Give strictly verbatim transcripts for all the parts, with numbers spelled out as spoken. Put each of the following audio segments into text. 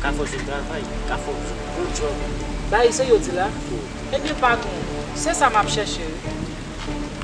Ka fè w jwenn travay, ka fè w jwenn bon djòb. Bagay serye w di la? Ebyen, patwon, se sa m ap chèche, wi.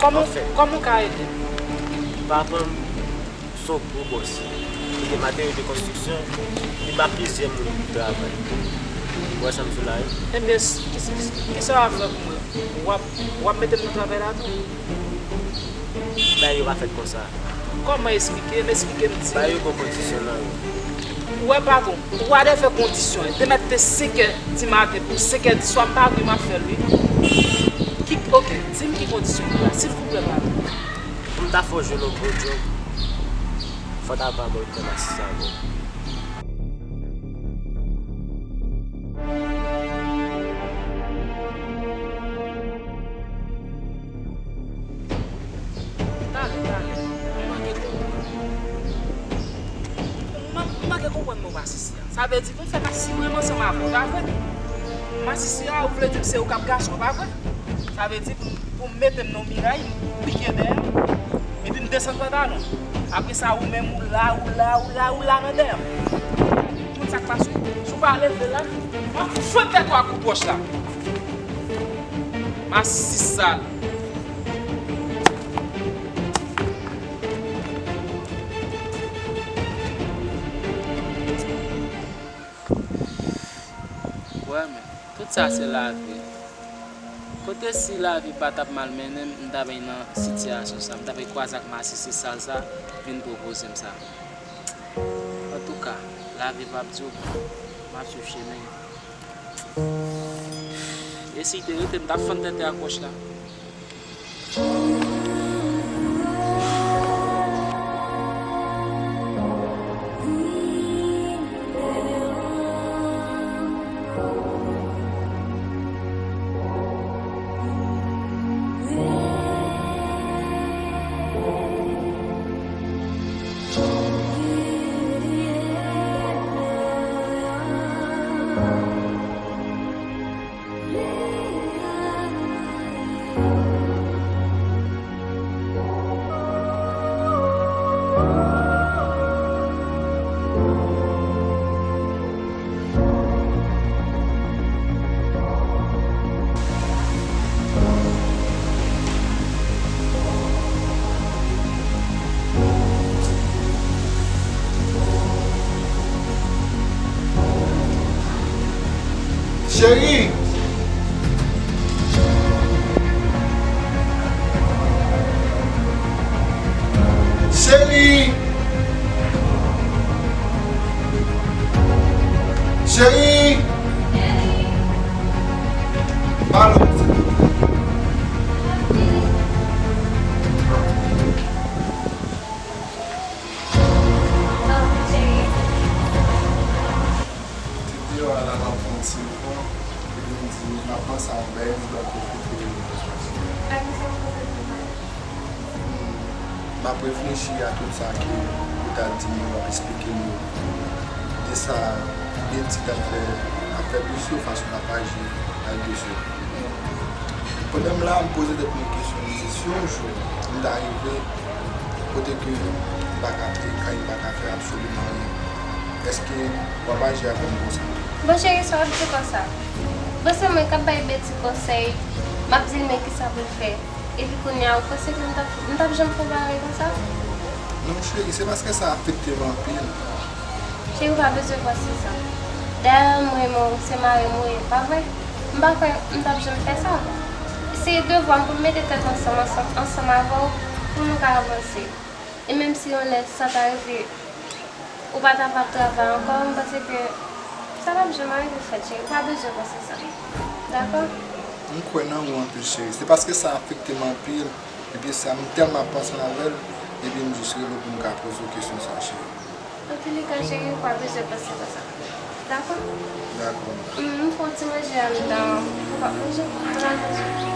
Kòman, kòman w ka ede m? Papa m se yon gwo bòs. Li gen materyèl de konstriksyon, li ba plizyè moun travay. Ou wè sa m di w la, wi? Ebyen, kisa w ap fè pou mwen? W ap, w ap mete m nan travay la tou? Bagay yo pa fèt konsa. Kòman, eksplike m, eksplike m, di m. Bagay yo gen kondisyon nan yo. Ou wè, patwon, ou pa dwe fè kondisyon. Demèt te senk è di maten pou senk è di swa, m pa vle m ap fè l, wi. Ki, oke, di m ki kondisyon ki la, silvouplè, patwon. Pou m ta fè w jwenn yon bon djòb, fò w ta ba mwen yon tan m asiste avè w. Talè, talè. M manke konprann. M man-, m manke konprann non, pa sisi a. Sa vle di pou m fè masisi mwen ansanm avè w, pa vre? Masisi a, ou vle di m se ou k ap gason, pa vre? Sa vle di pou, pou m mete m nan miray, m pike dèyè, epi m desann pantalon. Apre sa, ou menm, ou la, ou la, ou la, ou la nan dèyè m. Ou konn sa k pase? Si w pa leve la, m ap fouet tèt ou ak kout wòch la. Masisi sal. Wè, men, tout sa se lavi. Kote si lavi pa t ap malmennen m, m ta pral nan sitiyasyon sa, m ta pral kwaze ak masisi sal sa, vin pwopoze m sa. Antouka, lavi p ap di w bon, m ap swiv chemen. E si l te rete, m t ap fann tèt ak wòch la. Cheri! Cheri! Cheri! Pale, silvouplè. Te deyò a la, m ap pran ti fon, epi m di, m ap panse a yon bagay, m di, m ap pwofite. A kisa w panse pou mwen? M ap reflechi a tout sa ke ou ta di m yo, w ap eksplike m yo. De sa, Betty t ap fè, ap fè Lucio fason l ap aji ak Lucio. Pandan m la, m poze tèt mwen kesyon, m di, si yon jou m ta rive kote ke m pa ka peye kay, m pa ka fè absoliman anyen, èske w ap aji avè m konsa? Bon, cheri, sa w ap di konsa? Bon, se mwen k ap bay Betty konsèy, m ap di l men kisa pou l fè. Epi kounye a, ou panse ke m t ap, m t ap janm fè yon bagay konsa? Non, cheri, se paske sa afekte m anpil. Cheri, ou pa bezwen panse sa. Dayè, mwen renmen w, se mari m ou ye, pa vre? M pa kwè m t ap janm fè sa. Se devwa m pou m mete tèt ansanm, ansanm, ansanm avè w pou nou ka avanse. E menm si yon lè sa ta rive, ou pa ta va travay ankò, m panse ke sa p ap janm arive fèt, cheri. Ou pa bezwen panse sa. Dakò? M kwè nan ou anpil, cheri. Se paske sa afekte m anpil. Epi sa, m tèlman ap panse avè l, epi m jis rele w pou m ka poze w kesyon sa, cheri. Antouleka, cheri, ou pa bezwen panse konsa. Dakò? Dakò. M, m fè yon ti manje anndan. Ou p ap manje? Bon apeti.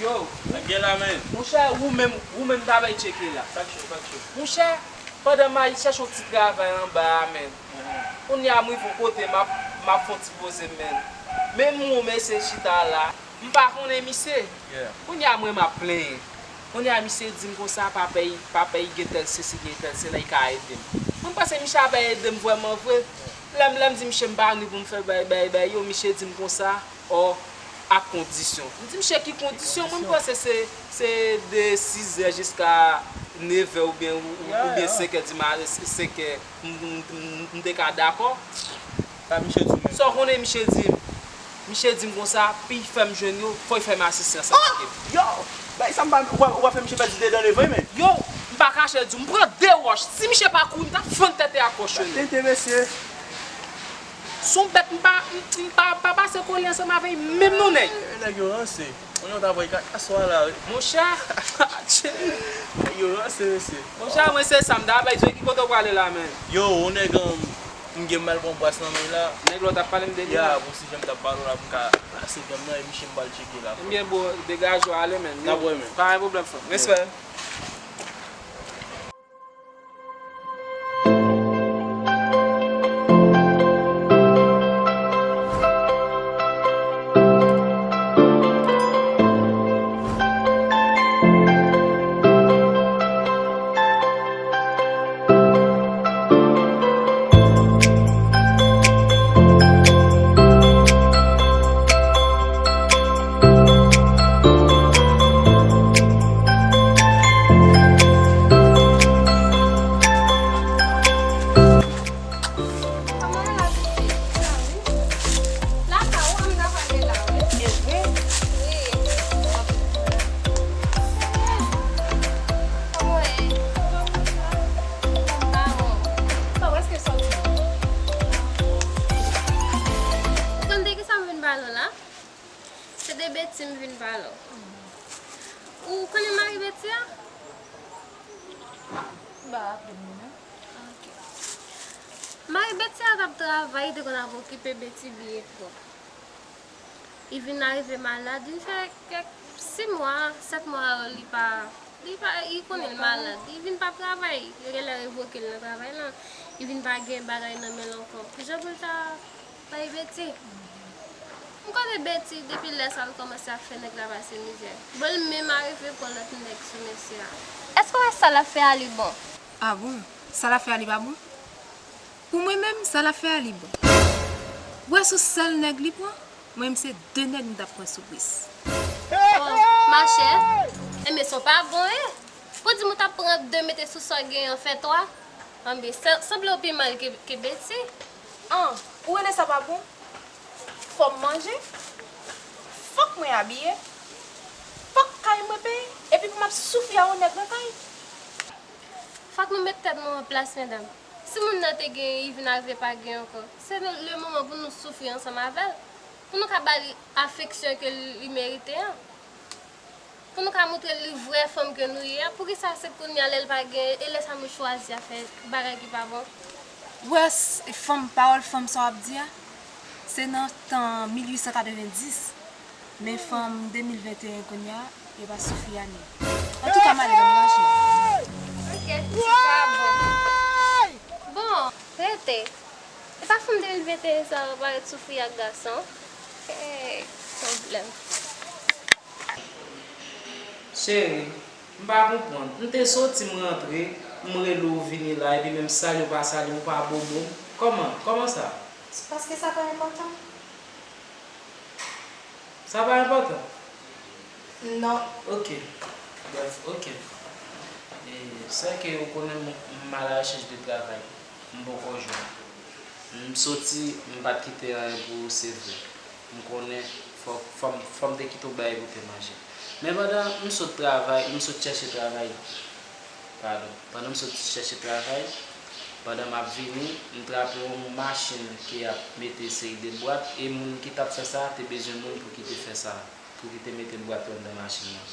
Yo! Sa k gen la, menn? Monchè, ou menm, ou menm ta bay tcheke la. Sa k cho, sa k cho? Monchè, pandan m al chèche yon ti travay anba a, menn. Kounye a m rive yon kote, m ap, m ap fè yon ti poze m, menn. Men m wè yon mesye chita la, M pa konnen misye. Kounye a mwen m ap plenyen. Kounye a misye di m konsa, papay, papay gen tèl sesi, gen tèl sela, li ka ede m. Mwen m panse misye ap ede m vrèman vre. Lè m, lè m di misye m pa ni pou m fè bay, bay, bay yo, misye di m konsa, ò, ak kondisyon. M di misye ki kondisyon, mwen m panse se, se de sizè jiska nevè oubyen, oubyen senkè di ma-, senkè, m, m, m, m te ka dakò. Sa misye di w menm? Sa w konnen misye di m? Misye di m konsa, pou l fè m jwenn yo, fò l fè m asistans avèk yo. Yo! Bay sa m pa, ou pa, ou pa fè misye pèdi de dan devan, men. Yo, m pa kache di w, m pran de wòch. Si misye pa kouri, m t ap fann tèt li ak wòch yo. Tenten, mesye. S on bèt, m pa, m, m pa, pa pase kole ansanm avè l, menm non, nèg. Eh, nèg yo ranse. Mwen, yo ta voye kaka swa la, wi. Monchè, nèg yo ranse, mesye. Monchè, mwen se sa, m ta bay di ki kote w prale la, men. Yo, ou nèg, um, m gen mal pran bras nan men la. Nèg la w t ap pale m de li la. Ya, bon, si jan m t ap pale w la, m ka plase men m nan, e misye m pral tcheke la. Ebyen, bon, degaje w ale, men. N ap wè, men. Pa gen pwoblèm, frè m. Respè. Kòman w ye la, pitit? Sa wi. Lakay ou, ann travay la wi. E vre? Wi. Kòman w ye? Mwen pa bon. Sa w prèske sòti. Ou konn de kisa m vin pale w la? Se de Betty m vin pale w. Ou konnen mari Betty a? M pa raple m li non. Ok. Mari Betty a t ap travay, li te konn ap okipe Betty byen twòp. Li vin arive malad, vin fè kèk sis mwa, sèt mwa li pa, li pa, li konnen l malad. Li vin pa travay, yo genlè revoke l nan travay lan. Li vin pa gen bagay nan men l ankò. Kijan pou l ta bay Betty? M konnen Betty, depi lè sa l kòmanse ap fè nèg la pase mizè. Bon, l menm arive pran lòt nèg sou mesye a. Èske w wè sa l ap fè a li bon? A bon? Sa l ap fè a li pa bon? Pou mwen menm, sa l ap fè a li bon. Ou wè se yon sèl nèg li pran, mwen menm se de nèg m t ap pran sou plis. Oh, machè, enben sa w pa bon, e? Pou di m ou t ap pran de mete sou sa w genyen an fè twa? Anben, sa sanble w pi mal ke, ke Betty. An, ou rele sa pa bon? Fò m manje, fòk mwen abiye, fòk kay mwen peye, epi pou m ap soufri a yon nèg nan kay. Fòk nou met tèt nou an plas, medam. Si moun nan te genyen, li vin arive pa gen ankò, se le moman pou nou soufri ansanm avè l, pou nou ka ba li afeksyon ke li merite an. Pou nou ka montre l vrè fanm ke nou ye a, poukisa se kounye a lè l pa gen, e lè sa nou chwazi a fè bagay ki pa bon? Ou wè s-, fanm, pawòl fanm sa w ap di a, se nan tan mil uit san katrevenndis, men fanm de mil venteyen kounye a, yo pa soufri a ni. Antouka, m ale ban m manje. Ok, pitit, pa bon. Bon, rete. E pa fanm de mil venteyen sa yo parèt soufri ak gason? Hey, pwoblèm. Cheri, m pa konprann. M te soti, m rantre, m rele w vini la, epi menm salye w pa salye m, ou pa bobo m. Kòman? Kòman sa? Se paske sa pa enpòtan. Sa pa enpòtan? Non. Ok. Brèf, ok. E, sè ke ou konnen m, m a la rechèch de travay. M poko jwenn. M soti, m pa t kite anyen pou ou, se vre. M konnen fò, fò m, fò m te kite w bay pou te manje. Men pandan m sot travay, m sot chèche travay, padon, pandan m sot chèche travay, pandan m ap vini, m trape yon machin ki ap mete seri de bwat, e moun ki t ap fè sa a te bezwen moun pou ki te fè sa a, pou ki te mete bwat yo anndan machin nan.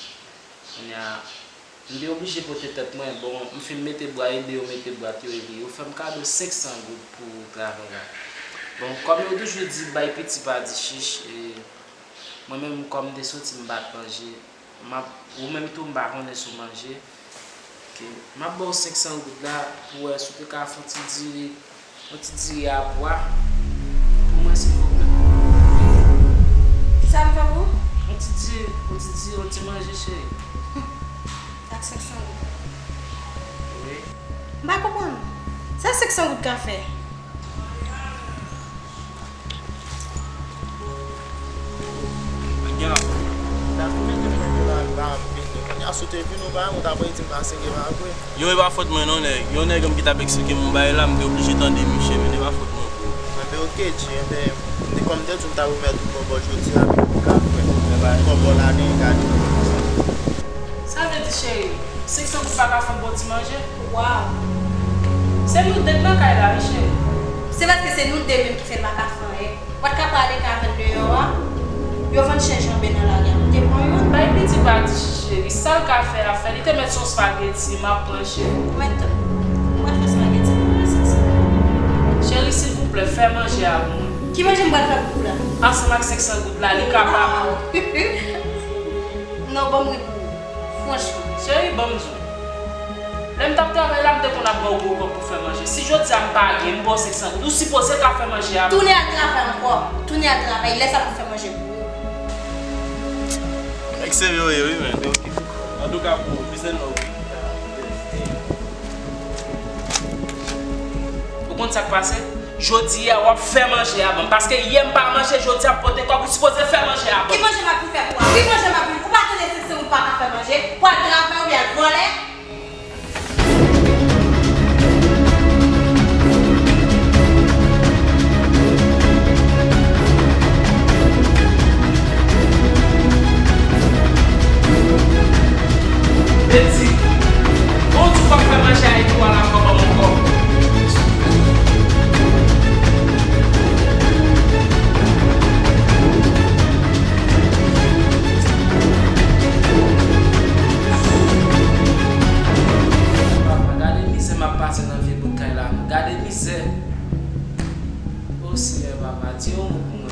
Kounye a, m te oblije pote tèt mwen. Bon, m fin mete bwa, ede yo mete bwat yo, epi yo fè m kado senk san goud pou travay la. Bon, kòm yo toujou di, bay piti pa di chich, e mwen menm, kòm m te soti, m pa t manje, m ap, ou menm tou, m pa konnen si w manje. Ok, m ap ba w senk san goud la pou wè si w te ka fè yon ti diri, yon ti diri a pwa pou mwen, silvouplè. Sa m fè pou ou? On ti di, on ti di, on ti manje, cheri. Ak senk san goud. Wi. M pa konprann. Sa senk san goud ka fè? Gen la. Sa fè mete mwen la, la, m vini. Kounye a, si w te vini, ou pa, ou ta pral di m pa sere, pa vre? Yo, e pa fòt mwen non, nèg. Yon nèg ki t ap eksplike m yon bagay la, m te oblije tande misye, men e pa fòt mwen. Enben, oke, G, enben, m te kòm te di w m ta remèt ou bòbò jodi a, men ou ka fè. Bòbò la, men gade. Sa vle di, cheri, senk san goud pa ka fè yon bon ti manje? Waw! Se nou de k nan kay la, wi, cheri. Se paske se nou de menm ki fè l pa ka fè anyen. Ou pa t ka pale ka vann deyò a? Yo vann chèz janbe nan lari a. Ou te pran youn? Bay piti pa di, cheri. Sa l ka fè a fè. Li te mèt se yon spageti, m ap pran, cheri. Ou mèt tann. Ou pral fè spageti pou mwen, senk san. Cheri, silvouplè, fè manje a pou mwen. Ki manje m pral fè pou ou la? Ansanm ak senk san goud la, li kapab. Non, ban m ri pou ou. Franchman. Cheri, ban m di w. Lè m t ap travay la, m te konn ap ba w gwo kòb pou fè manje. Si jodi a m pa gen, m ba w senk san goud, ou sipoze ka fè manje a. Tounen al travay ankò. Tounen al travay. Lè sa m ap fè manje pou ou. Nèg serye w ye, wi, men. Antouka, bro, peace and love. Ou konn sa k pase? Jodi a, w ap fè manje a ban m. Paske yè m pa manje, jodi a m pote kòb, ou sipoze fè manje a ban m. Ki manje m ap vin fè pou ou? Ki manje m ap vin? Ou pa tande senk san goud pa ka fè manje? Pou al travay oubyen al vòlè? Beti, bon, di w p ap fè manje a epi w al ankò ban m yon kòb. Papa, gade mizè m ap pase nan vye bout kay la. Gade mizè. O Senyè, papa, di yon mo pou mwen.